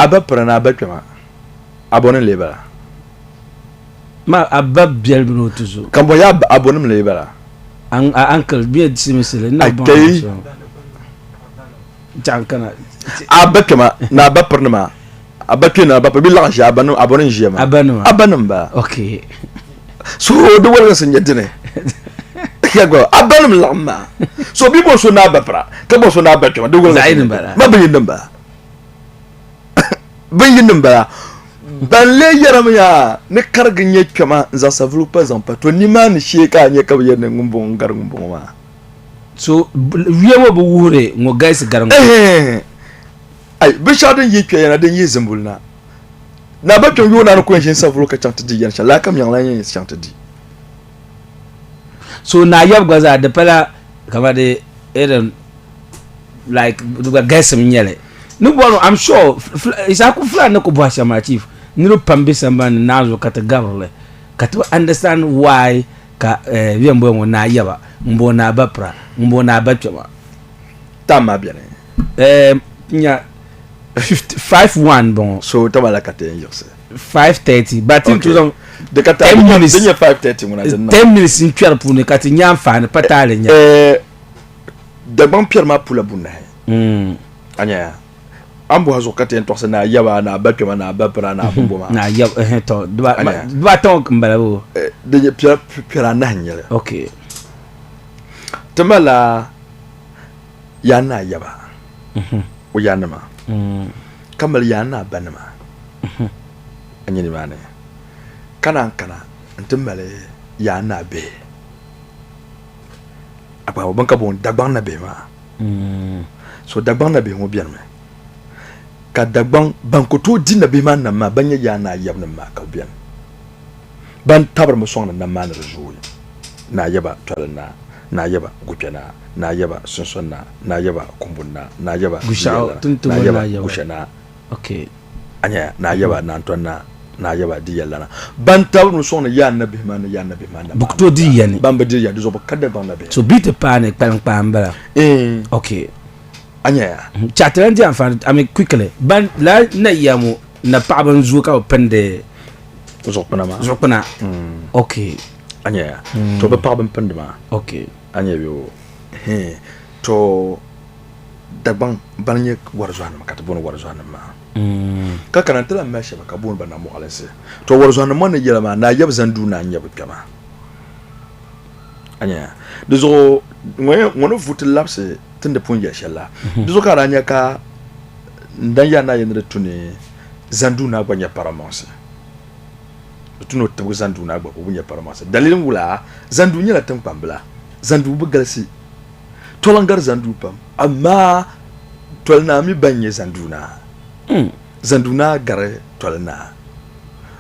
A ba pira ni a ba kpɛma, a bɔni n-lee bala? Ma a ba biɛli mini o tuzo. Ka bɔ yaa a bɔnim lee bala? A uncle bɛ siliminsili n na bɔŋ Akei. Chaŋ kana. A ba kpɛma ni a ba pirinima, a ba kpɛ ni a ba piri bɛ laɣim ʒiya, a ba a bɔni n-ʒiya maa? A ba nima. A ba nim bala. Okay. So di waliginsi n-nyɛ dini. Ya gba a ba nim laɣim maa. So bɛ bɔri so ni a ba pira ka bɔri so ni a ba kpɛma di waliginsi. Zaɣ yini m-bala. Ma bɛ yini m-bala. Bin yini m-bala. Ban lee yɛrimi yaa ni karigi nyɛ kpɛma n-zaŋ savulu kpa zaŋ pa, to nimaani shee ka a nya ka bɛ yɛri ni ŋumbɔŋɔ n-gari ŋumbɔŋɔ maa. So yuya ŋɔ bi wuhiri ŋɔ galisi gari ŋɔ. Ɛhɛn! Ai, binshɛɣu din yi kpɛya na din yi Zimbuli na, Naa ba kpɛm yooi naa ni ku yɛn ʒini savulu ka chaŋ ti di yɛn shɛli, lala ka miɛŋ lan yɛn chaŋ ti di. So naa yɛbu gba zaa di pala kamani di irin like di gba galisim n nyɛli ni bɔri I'm sure Isahaku Fulani ni ku bɔhi shɛm maa chief niriba pam be sambani ni naanzuhi ka ti gabirili ka ti bi understand why ka eh, bɛ yɛn bɔhi ŋɔ naa yaba ŋun bɔŋɔ naa ba pira ŋun bɔŋɔ naa ba kpɛma Time maa beni. Eh, nya 5:01 bɔŋɔ. So taba la ka ti yɛn yiɣisi. 5:30 but ti Okay. zaŋ Di ka 10 minutes Din nyɛ 5:30 ŋuna din niŋ. 10 minutes n kpɛri puuni ka ti nya anfaani pa taali nya. Eh, Dagbaŋ piɛri maa pula bunahi. A nya ya? A ni bɔhi zuɣu ka ti yɛn tɔɣisi ni a yaba, ni a ba kpɛma, ni a ba pira, ni a bimbo maa. Ni a yab, ɛhɛn, tɔ, A nya ya? dibaata ŋɔ m-bala boo? Eh, di nyɛ piɛri anahi n-nyɛ li. Okay. Ti malila yaa ni a yaba, o yaanima, ka mali yaa ni a banima, a nya nimaani, ka naan kana nti mali yaa ni a bihi. A kpahi bini ka booni Dagbaŋ nabihi maa. So Dagbaŋ nabihi ŋɔ benimi ka Dagbaŋ ban ku tooi di nabihi maa nam maa ban nyɛ yaa naa yabnim maa ka bɛ beni. Ban tabirimi sɔŋdi nam maa ni di zooi. Naa yaba Tɔli naa, Naa yaba Gukpɛ naa, Naa yaba Sunsun naa, Naa yaba Kumbun naa, Naa yaba Gushaɣu, Diyɛlana, Naa yaba Gushɛ naa. A nya ya, Naa yaba Naantɔn naa, Naa yaba Diyɛlana. Ban tabirimi sɔŋdi yaa nabihi maa ni yaa nabihi maa nam Bɛ ku tooi di ya ni. Ban bi diri ya, di zuɣu bɛ ka Dagbaŋ nabihi. So bɛ yi ti paai ni kpaliŋkpaa m-bala. Ok. A nya ya. Chaɣ ti lan di anfaani, I mean quickly, ban lala na ya ŋɔ na paɣaba n-zooi ka bɛ pindi Zuɣukpina maa. Zuɣukpina. Ok. A nya ya. To bɛ paɣaba m-pindi maa. Ok. A nya bɛ o. Hee. To Dagbaŋ ban nyɛ wɔrizɔhinima ka ti booni wɔrizɔhinima maa. Ka kana nti lan mali shɛba ka booni ba namɔɣilinsi. To wɔrizɔhinima ŋɔ ni yɛla maa, Naa Yab Zanduu naa n-nyɛ bɛ kpɛma. A nya ya. Di zuɣu ŋɔ ni vu ti labisi ti ni pun yɛli shɛli la. Di zuɣu ka a daa nya ka n dan yaa Naa Yɛli ni di tu ni Zanduu naa gba nyɛ paramɔŋsi. Di tu ni o tibigi Zanduu naa gba ka o bi nyɛ paramɔŋsi. Dalili wula? Zanduu nyɛla tiŋkpambila. Zanduu bi galisi. Toli n-gari Zanduu pam, amaa Toli naa mi ban nyɛ Zanduu naa. Zanduu naa gari Toli naa.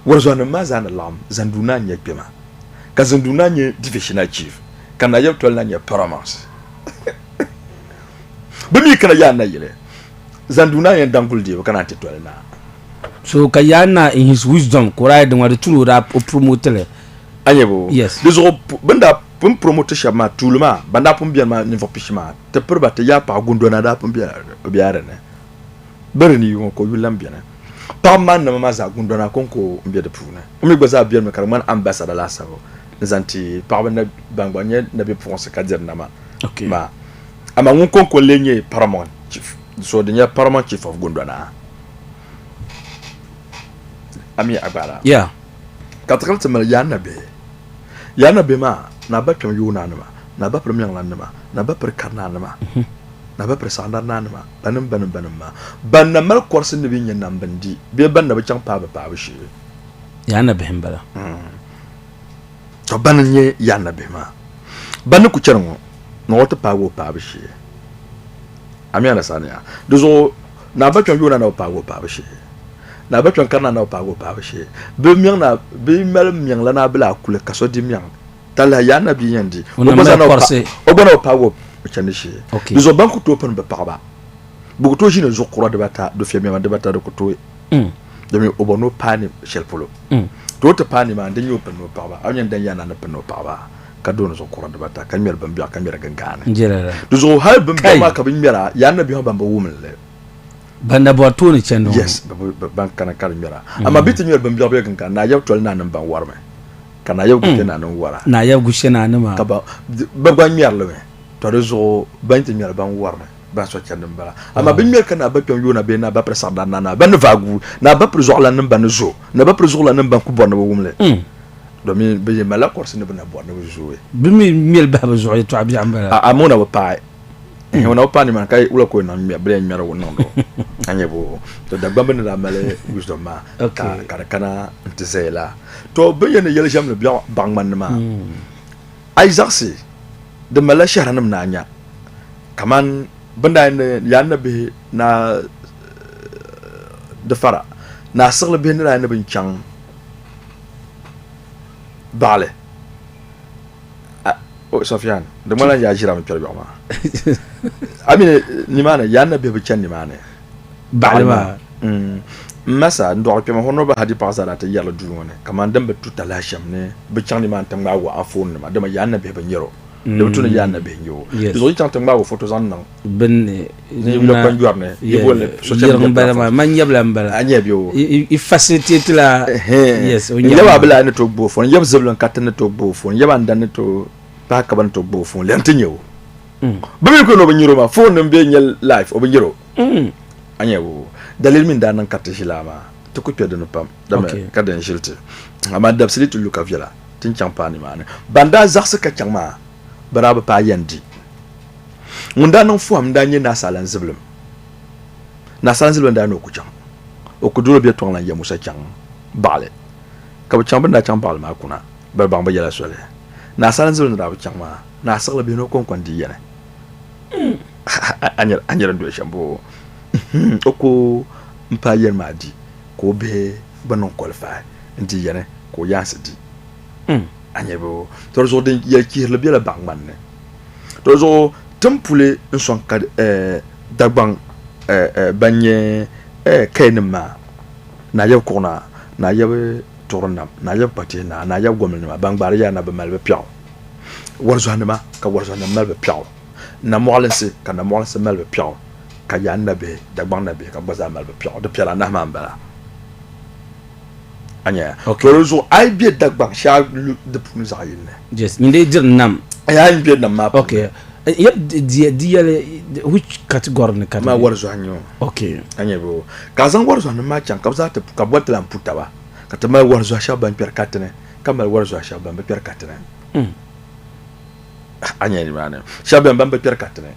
Wɔrizɔnim maa zaa ni laɣim, Zanduu naa n-nyɛ kpɛma, ka Zanduu naa nyɛ divisional chief, ka Nayab Toli naa nyɛ paramount. Bɛ mi kana Yaa Nayili, Zanduu naa yɛn daŋ guli deebu ka naan ti Toli naa. So ka Yaa Naa in his wisdom ka o daa yɛli din ŋɔ di tu ni o daa o promote li. A nya bo? Yes. Di zuɣu bɛ ni daa pun promote shɛba maa, tuuli maa, ban daa pun beni maa ninvuɣ pishi maa, ti piri ba ti yaa paɣa Gundona daa pun bela o bela di ni. Bɛ di ni yi ŋɔ ka o yuli lan beni. Paɣaba maa nama maa zaa Gundona kɔŋko m-be di puuni. O mi gba zaa benimi ka di ŋmani ambassador laasabu n-zaŋ ti paɣaba na ban gba nyɛ nabipuɣinsi ka diri nama maa. Amaa ŋun kɔŋko n-lee nyɛ paramount chief. So di nyɛla paramount chief of Gundona. A mi a gbaala? Yeah. Ka ti kali ti mali Yaa Nabihi. Yaa Nabihi maa, Naa Ba Kpɛm Yooi Naanima, Naa Ba Piri Miɛŋlan-nima, Naa Ba Piri Kari Naanima, Naa Ba Piri Saɣindari Naanima, banim banim banim maa, ban na mali kɔrisi ni bɛ nya nam bini di bee ban na bi chaŋ paai bɛ paabu shee. Yaa Nabihi m-bala. To bani n-nyɛ Yaa Nabihi maa. Ban ni ku chani ŋɔ, ni o ti paagi o paabu shee. A mi a ni sani ya. Di zuɣu Naa Ba Kpɛm Yooi Naa na bi paagi o paabu shee. Naa Ba Kpɛm Kari Naa na bi paagi o paabu shee. Bɛ miɛŋ na, bɛ mali miɛŋ la naa bila kuli ka so di miɛŋ. Talahi yaa nabia yɛn di. O na mali kɔrisi. O gba na bi paagi o chandi shee. Di zuɣu ban ku tooi pini bɛ paɣaba, bɛ ku tooi ʒini zuɣu kura dibata, dufɛ miɛma dibata di ku tooi. Domi o bɔri ni o paai ni shɛli polo. To o ti paai nimaani di nyɛ o pini o paɣaba. A ni yɛn dan yaa naa ni pini o paɣaba ka dooni zuɣu kura dibata ka ŋmɛri bimbiɛɣu ka ŋmɛri gingaani. Di zuɣu hali bimbiɛɣu maa ka bɛ ŋmɛra yaa nabihi maa ban bi wum li. Ban na bɔri tooni chandi ŋɔ. Yes, ban kana ka di ŋmɛra. Amaa bɛ ti ŋmɛri bin biɛɣu bɛ ka Naa Yab Toli Naa nim ban warimi. Ka Naa Yab Gushe Naa nim wara. Naa Yab Gushe Naa nima. Ka ba bɛ gba ŋmɛri li mi. To di zuɣu ban ti ŋmɛri ban warimi ban so chandi m-bala. Amaa bɛ ŋmɛri ka Naa Ba Kpɛm yoona bee Naa Ba Piri Saɣidar Naa Naa ban ni vaai guui, Naa Ba Piri Zuɣulan nim ban ni zo, Naa Ba Piri Zuɣulan nim ban ku bɔri ni bɛ wum li. Domin bɛ yɛn malila kɔrisi ni bɛ na bɔri ni bɛ zooi. Bɛ mi ŋmɛli bahi bɛ zuɣu yɛtɔɣa biɛɣu m-bala. A a o na bi paai. O na bi paai nimaani ka wula ka o niŋ ŋmɛri bɛ yɛn ŋmɛri o niŋdi o. A nya boo? To Dagbamba ni daa mali wisdom maa ka ka di kana nti zaya la. To bɛ yɛn ni yɛli shɛm ni biɛɣu baɣiŋmani ni maa, a yi zaɣisi di malila shɛhiranim ni a nya kaman bɛ ni daa yɛn ni Yaan Nabihi Naa Difara Naa Siɣili bihi ni daa yɛn ni bɛ n-chaŋ baɣili Sofian di ŋmanila yaa ʒira mi kpɛri biɛɣu maa a mi nimaani yaa na bihi bi chani nimaani baɣili maa mm. n masa n dɔɣi kpɛma hɔnɔ ba hadi paɣa zaa daa ti yɛrili duu ŋɔ ni kamani din bi tu talahi shɛm ni bi chaŋ nimaani ti ŋmaagi o anfooni nima dama yaa na bihi bi nyɛro di bi tu ni yaa na bihi nyɛ o di zuɣu yi chaŋ ti ŋmaagi o foto zaŋ niŋ bini ni kpanjɔri ni yi bolli social media bala maa man nyɛbila n bala a nyɛ bɛ o i facilitate la yes o nyɛba yaba bila ni to gbubi phone yaba zibili n ka ti ni to gbubi phone yaba n dan ni to pahi kaba ni to gbubi phone lɛm ti nyɛ o bi mi ko ni o bi nyɛro maa phone nim bɛ nyɛ live o bi nyɛro a nyɛ o dalili min daa niŋ ka ti ʒila maa ti ku kpɛ dini pam dama ka din ʒili ti amaa dabisili ti lu ka viɛla ti ni chaŋ paai nimaani ban daa zaɣisi ka chaŋ maa bɛ daa bi paai yɛn di. Ŋun daa niŋ fɔhim n-daa nyɛ Naa Saalan Zibilim. Naa Saalan Zibilim daa ni o ku chaŋ. O ku dol o bia Tɔŋlan Ya Musa chaŋ baɣili. Ka bɛ chaŋ bɛ ni daa chaŋ baɣili maa kuna, bɛ baŋ bɛ yɛla soli. Naa Saalan Zibilim ni daa bi chaŋ maa, Naa Siɣili bihi ni o kɔŋko n-di yɛni. A nya din doli shɛm boo? O ku m-paai yɛni maa di, ka o bihi gba niŋ qualify n-di yɛni, ka o yaansi di. A nya bɛ to di zuɣu din yɛli chihirili bela baɣa ŋmani ni. To di zuɣu ti ni puli n-sɔŋ ka Dagbaŋ ban nyɛ kaya nim maa, Naa Yabi Kuɣu Naa, Naa Yabi Tuɣiri Nam, Naa Yabi Kpatihi Naa, Naa Yabi Gomli nima ban gbaari yaa na bɛ mali bɛ piɛɣu. Wɔrizɔhinima ka wɔrizɔhinima mali bɛ piɛɣu. Namɔɣilinsi ka namɔɣilinsi mali bɛ piɛɣu ka Yaan Nabihi, Dagbaŋ Nabihi ka bɛ gba zaa mali bɛ piɛɣu. Di piɛri anahi maa m-bala. A nya Ok. To di zuɣu a yi be Dagbaŋ shee a lu di puuni zaɣ yini ni. Yes, nyin dee diri nam. A yi be nam maa puuni. Ok. Yep, di yɛli which category ni ka di Maa be? wɔrizɔhi n-nyɛ o. Ok. A nya bɛ o. Ka a zaŋ wɔrizɔhinima maa chaŋ ka bɛ zaa ti ka bɛ gba ti lahi pu taba ka ti mali wɔrizɔhi shɛba ban kpɛri katini ka mali wɔrizɔhi shɛba ban bi kpɛri katini. A nya nimaani shɛba beni ban bi kpɛri katini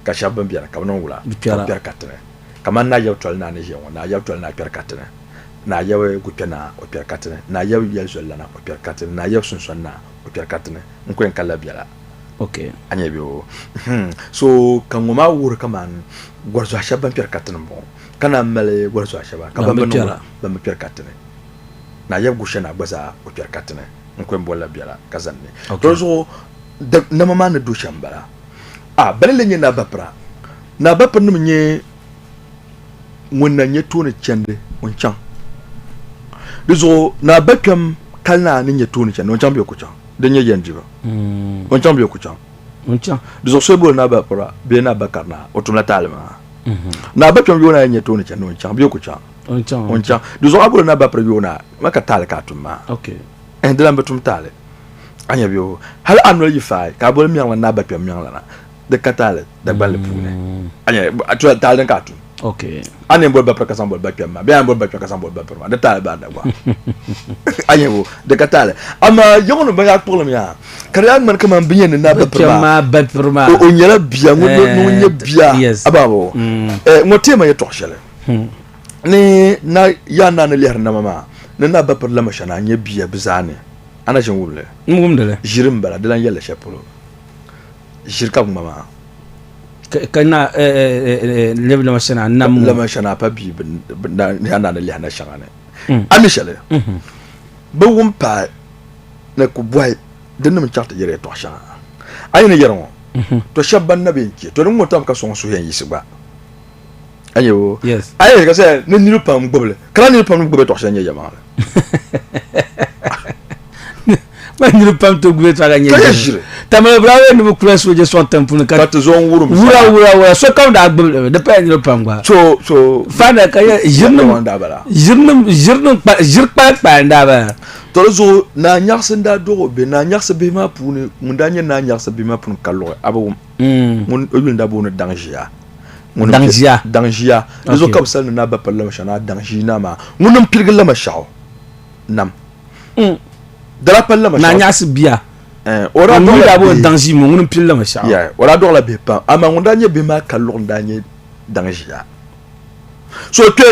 ka shɛba bɛn beni ka bɛ niŋ wula ka bɛ kpɛri katini. Kamani Naa Yab Toli Naa ni ʒiya ŋɔ, Naa Yab Toli Naa kpɛri katini. Naa Yabi Gukpɛ Naa, o kpɛri katini. Naa Yabi Yɛli Zoli Lana, o kpɛri katini. Naa Yabi Sunsɔn Naa, o kpɛri katini. N ku yɛn kalila biɛla. Ok. A nya bɛ o? So, ka ŋɔ maa wuhiri kaman gɔrizɔhi shɛba ban kpɛri katini m-bɔŋɔ, ka naan mali gɔrizɔhi shɛba ka ban bi niŋ ban bi kpɛri katini. Naa Yabi Gusha Naa gba zaa, o kpɛri katini. N ku yɛn bolila biɛla ka zani ni. To di zuɣu, nama maa ni do shɛm m-bala. A, bɛ ni lee nyɛ Naa Bapira. Naa Bapirinima nyɛ ŋun na nyɛ tooni chandi o ni chaŋ. Di zuɣu Naa Ba Kpɛm kali naa ni nyɛ tooni chandi o ni chaŋ bee o ku chaŋ? Din nyɛ yɛn dibu. O ni chaŋ bee o ku chaŋ? Di zuɣu so yi boli Naa Ba Pira bee Naa Ba Kari Naa o tumla taali maa. Naa Ba Kpɛm yooi naa yi nyɛ tooni chandi o ni chaŋ bee o ku chaŋ? O ni chaŋ. Di zuɣu a boli Naa Ba Pira yooi naa ma ka taali ka a tum maa. Di lan bi tum taali. A nya bee o hali a noli yi faai ka a boli miɛŋ la Naa Ba Kpɛm miɛŋ lana di ka taali Dagbanli puuni. A nya a tula taali din ka a tum. A ni yɛn boli bapiri ka zaŋ boli bakpɛm maa bee a ni boli bakpɛm ka zaŋ boli bapiri maa di taali baari Dagbaŋ. A nya bo di ka taali. Amaa yaŋɔ nim ban yaa kpuɣilim yaa ka di yaa ŋmani kamani bɛ yɛn ni Naa Bapiri maa o nyɛla bia ŋun nyɛ bia a baŋ bo ŋɔ teema yɛtɔɣ shɛli ni na yaa naa ni lɛhiri nama maa ni Naa Bapiri Lamasha naa nyɛ bia bɛ zaa ni. A na ʒin wum li? N wumdi li. Ʒiri m-bala di lan yɛlli shɛli polo. Ʒiri ka bɛ ŋma maa. Ka na lɛbi Lamashana nam ŋɔ. Lamashana pa bia yaa naa ni lɛhi na shɛŋa ni. A mi shɛli? Bɛ wum paai ni ku bɔhi dinnim n-chaŋ ti yɛri yɛtɔɣ shɛŋa a yi ni yɛri ŋɔ. Tɔ shɛba ban na be n-chɛ tɔ din ŋɔ tam ka sɔŋ suhu yɛn yiɣisi gba. A nya o? Yes. A yɛli ka sɛ ni niriba pam gbubi li ka lala niriba pam ni gbubi yɛtɔɣ shɛli n-nyɛ yɛlimaŋli. Ma niriba pam to guli yɛltɔɣa ka nyɛ Ka nyɛ ʒiri. ʒiri. Tamale bɛ daa yɛli ni bɛ kula sooja sɔŋ tiŋ puuni ka Ka ti zo n-wurim wura zaa. wura wura sokam daa gbubi li mi, di pala niriba pam gba. So so Fana ka yɛ ʒirinim Yaɣa n-daa bala. ʒirinim ʒirinim kpa ʒiri kpali kpali n-daa bala. To di zuɣu Naa Nyaɣisi n-daa dɔɣi o bihi. Naa Nyaɣisi bihi maa puuni ŋun daa nyɛ Naa Nyaɣisi bihi maa puuni ka luɣi a bi wum. Ŋun o yuli n-daa booni Daŋʒia. Ŋuni m-pili Daŋʒia. Daŋʒia. Di zuɣu Okay. ka bɛ sali ni Naa Bapiri Lamashɛɣu Naa Daŋʒia naa maa ŋuni m-piligi Lamashɛɣu nam. Di daa pali Naa Lamashɛɣu. Nyaɣisi bia. Eh, o daa Ŋun yuli dɔɣila daa booni bihi. Daŋʒia ŋɔ ŋuni m-pili Lamashɛɣu. Yeah, o daa dɔɣila bihi pam amaa ŋun daa nyɛ bihi maa ka luɣi n-daa nyɛ Daŋʒia. So kpe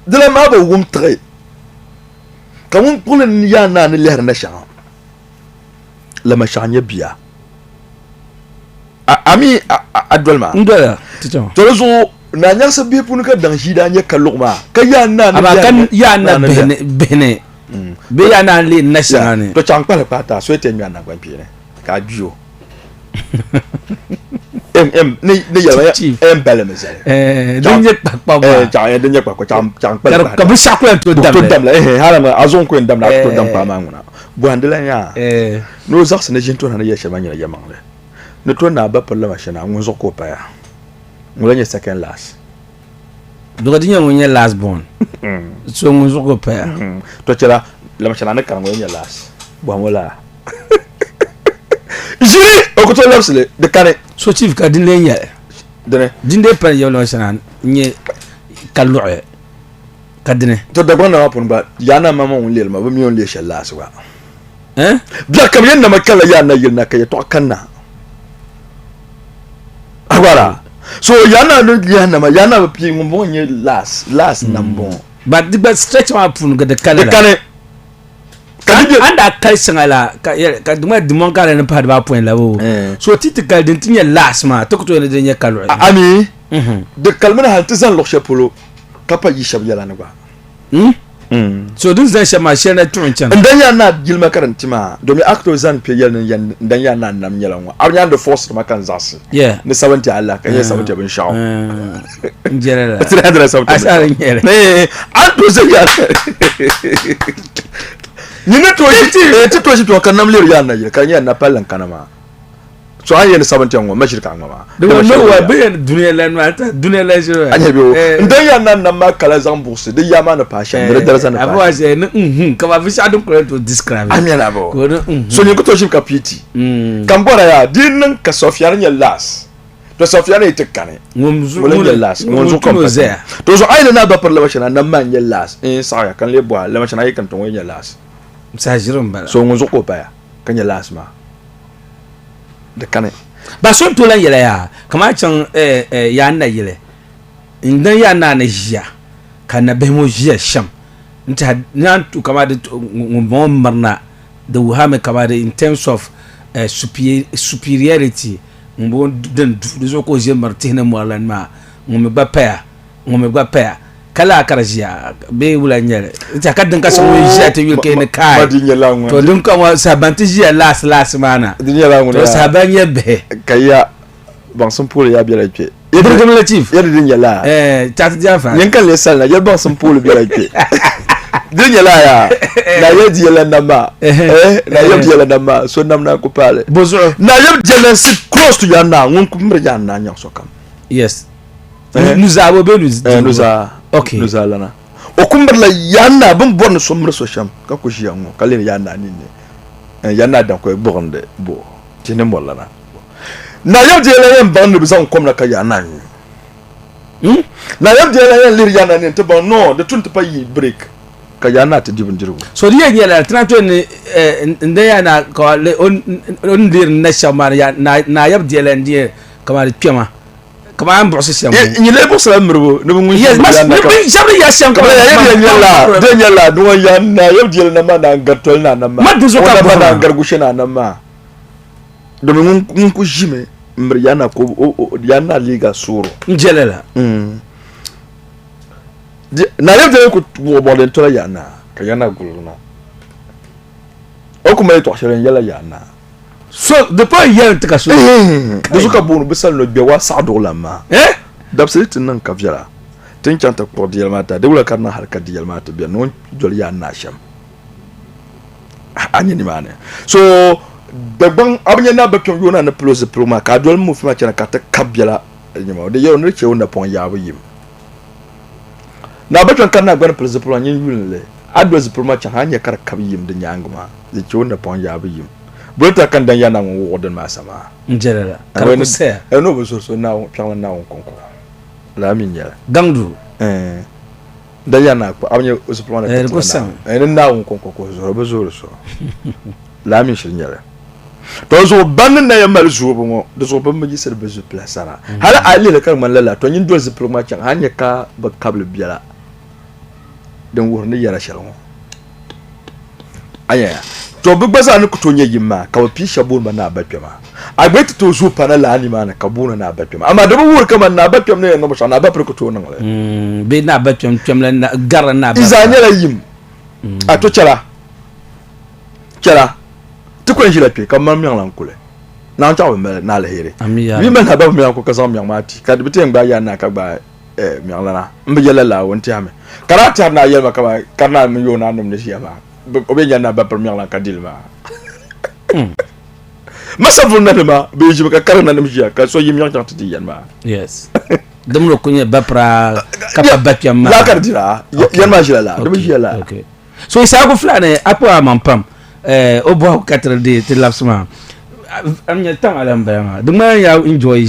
di lan maa bi wum tiɣi ka ŋun kpuɣili n yaa naa ni lɛhiri na shɛŋa Lamashɛɣu n-nyɛ bia. A mi a doli maa? N dola ti chaŋ. To di zuɣu Naa Nyaɣisi bihi puuni ka daŋ ʒii daa nyɛ kaluɣu maa ka yaa naa ni Amaa ka yaa na bihi ni bihi ni bee yaa naa n-leei na shɛŋa ni. To chaŋ kpahili kpahi taa so yi ti yɛn ŋme a naŋgban kpeeni ka a gbi o. Ni yɛli ma n bali mi zali. Din nyɛ kpahikpabu maa. Chaŋ din nyɛ kpahikpabu chaŋ kpahili kpahi Ka binshɛɣu ku lahi tooi damli. Tooi damli hali a zuɣu n-ku yɛn damli a ku tooi dam kpahi maa ŋuna. Bɔhindi lan yaa ni o zaɣisi ni ʒini tooni ni yɛli shɛli maa nyɛla yɛlimaŋli. Ni to naa ba piri Lamashana ŋun zuɣu ka o paya. Ŋun la nyɛ second last. Dɔɣi di nyɛ ŋun nyɛ last born. So ŋun zuɣu ka o paya. To chɛla Lamashana ni kani ŋun nyɛ last. Bɔhim o laa. Ʒiri o ku tooi labisi li di kani. So chief ka din lee nyɛli? Dini. Din dee pali yɛm Lamashana n-nyɛ ka luɣi ka dini. To Dagbaŋ nama puuni gba yaa naa maŋmaŋ ŋun leeli ma bi mi o ni leei shɛli last gba. Eh? Biɛɣu ka bɛ yɛn nama kala yaa na yili na ka yɛtɔɣa kanna. Agbara. So yaa na ni yaa nama yaa na bi pii ŋun bɔŋɔ nyɛ last last nam bɔŋɔ. But di gba stretch maa puuni ka di kali Di la. kani. Ka di bɛ. An daa kali shɛŋa la ka yɛli ka di ŋmani dimɔŋ ka di ni pahi dibaapɔin la boo. Eh. So ti ti kali din ti nyɛ last maa ti ku tooi ni di nyɛ kaluɣi. Ami di kalimi ni hali ti zani luɣu shɛli polo ka pa yi shɛba yɛla ni gba. Hmm? So din zani shɛm maa shɛli na tuɣi n-chana. N dan yaa naa jilima ka din ti maa, domi a ku tooi zani kpe yɛli ni n dan yaa naa nam nyɛla ŋɔ. A bi nyaandi force ma ka n zaɣisi ni 70 Allah ka nyɛ 70 binshɛɣu. N jɛla la. 370 Asara n nyɛli. A ni tooi zani yaa nyini tooi ti tooi ʒi kpɛŋɔ ka nam lihiri yaa na yili ka di nyɛla napalli n kana maa. So a ni yɛli 70 ŋɔ ma ʒiri ka a ŋma maa. Di ŋɔ no wa bɛ yɛn dunia lan maa ta dunia lan ʒiri A nyɛ bɛ o n dan yaa na nam maa kala zaŋ buɣisi di yaa maa ni paai shɛm ni di dariza ni paai shɛm. A bɛ ni n ka ba binshɛɣu din kuli tooi describe. A nyɛ la bɛ o ni n So nyin ku tooi ʒimi ka piiti ka n bɔra yaa di niŋ ka Sɔfiani nyɛ last to Sɔfiani yi ti kani ŋun ŋun nyɛ last ŋun zuɣu ka m pa zaya to zuɣu a yi ni na ba piri Lamashana nam maa nyɛ last n saɣiya ka n lee bɔha Lamashana yi kani to ŋun nyɛ last saha ʒiri n bala so ŋun zuɣu ka o paya ka nyɛ last maa. Di kani. Ba so n-tooi lan yɛli yaa, Kamani chaŋ Yaan nayili n-dan Yaan naa ni ʒiya ka nabihi ŋɔ ʒiya shɛm n-tɛha naan tu kamani di ŋumbɔŋɔ mirina di wuhami kamani in terms of superiority ŋumbɔŋɔ din du di zuɣu ka o ʒe miri tihi ni mɔri lan maa ŋun mi gba paya ŋun mi gba paya ka laa ka di ʒiya bee wula n nyɛli n tiɛha ka din ka so ŋun ʒiya ti yuli ka ni kai to din ka ŋɔ sahaban ti ʒiya laasi laasi maa na to sahaban nyɛ bihi ka ya baŋsim pooli yaa bɛla kpɛ birigim la chief yɛri din nyɛla eh chati di anfaani nyin ka lee salina yɛri baŋsim pooli bɛla kpɛ din nyɛla yaa na yɛ di yɛla nam maa eh na yɛ di yɛla nam maa so nam na ku paali bozuɣu na yɛ di yɛla sit close to ya naa ŋun ku miri ya naa nyaŋ sokam yes eh. nuzaa bo bee eh, nuzaa okay nuzaa lana o ku mirila yanna bin bɔri ni so miri so shɛm ka ku ʒiya ŋɔ ka lihiri yanna ninni eh, yanna dankɔi gbuɣindi bo ti ni mɔri lana na yab deela yɛn baŋ ni bi zaŋ kom na ka yanna nyu hmm? na yab deela yɛn lihiri yanna nini ti baŋ no di tun ti pa yi break ka yanna ti di bindirigu so di yɛn nyɛla ti na to ni n da yana ka o ni lihiri na shɛm maa na yab deela n di kamani kpɛma Kamani a ni buɣisi shɛm ŋɔ. N lee buɣisila miribu ni bɛ ŋun Yes, mas ʒi ni bɛ ʒɛbiri ya shɛm kamani ya yɛli nyɛla di nyɛla di ŋɔ ya na yɛb diɛli na maa na n gari toli na nam maa Ma di zuɣu ka o nam maa buɣim na maa. n gari gushe na nam maa domi ŋun ŋun ku ʒimi n miri ya na ka o ya na liiga suuru N je lala. Di na yɛb diɛli ku wuɣi bɔɣili n tola ya na ka ya na guliri na o ku mali yɛltɔɣa shɛli n yɛla ya na. So di pa yɛli ti ka so. Di zuɣu ka booni bi sali ni gbɛwa saɣiduɣu lan maa. Eh? Dabisili ti niŋ ka viɛla, ti ni chaŋ ti kpuɣi di yɛli maa ti a, di wula ka di niŋ hali ka di yɛli maa ti beni ni o ni doli yaa naa shɛm. A nyɛ nimaani. So Dagbaŋ a bi nya ni a ba kpɛm yoona ni pili o zipiligu maa ka a doli mufi maa chana ka ti kabi biɛla nyɛma di yɛli o ni di chɛ o napɔŋ yaabu yim. Ni a ba kpɛm ka ni a gba ni pili zipiligu maa nyin yuli li a doli zipiligu maa chana a ni nya ka di kabi yim di nyaangi maa di chɛ o napɔŋ yaabu yim. Boli tari ka n dan ya Naawuni wuɣi dini maa sa maa. N jɛli la ka di ku saya. Ni o bi zori so Naawuni kpiɔŋlan Naawuni kɔŋko lala mi n-nyɛli. Gaŋdu. Ɛɛn. Dan ya naa kpa a bi nya o zipiligu maa ni Di ku sami. Ni Naawuni kɔŋko ka o zori o bi zori so. Lala mi n-shiri nyɛli. To di zuɣu ban ni na yɛn mali zoobu ŋɔ di zuɣu bɛ mi yiɣisiri bɛ zupila sara. Hali a yi lihili ka di ŋmani lala, to nyin doli zipiligu maa chaŋ a ni nya ka bɛ kabili biɛla din wuhiri ni yɛra shɛli ŋɔ. A nya ya? To bɛ gba zaa ni ku tooi nya yim maa ka bɛ pii shɛba booni ba ni Aba Kpɛma. A gba yi ti tooi zooi pa na lala nimaani ka booni ni Aba Kpɛma. Amaa di bi wuhiri kaman ni Aba Kpɛm ni yɛn niŋ binshɛɣu ni Aba Piri ku tooi niŋ li. Bee ni Aba Kpɛm kpɛmla garila ni Aba Di zaa nyɛla yim. A to chɛla, chɛla, ti ku yɛn ʒila kpe ka bɛ mali miɛŋ lan kuli. Naawuni chaɣ bi mali ni aliheri. Amii yaa Bɛ yi Rabbi. mali ni Aba bi miɛŋ kuli ka zaŋ miɛŋ maa ti ka di bi ti yɛn gbaai yaa naa ka gbaai miɛŋlana m bi yɛli lala o ni tɛhimi ka daa tɛhiri ni a yɛli ma kaman ka naa mini yoonaa nim ni ʒiya maa o bɛ nya ni a ba piri miɛŋlan ka dili maa masa vuli nanima bɛ ʒimi ka kari nanim ʒiya ka so yi miɛŋ chaŋ ti di yɛn maa yes di mini o ku nyɛ ba pira ka pa ba kpɛm maa laa ka di dira yɛn maa ʒila laa di bi ʒiya laa so Isaaku Fulani a kpuɣi a maŋ pam o bɔhigu ka ti di ti labisi maa a nyɛ tam ala n bala maa di ŋmanila ya enjoy.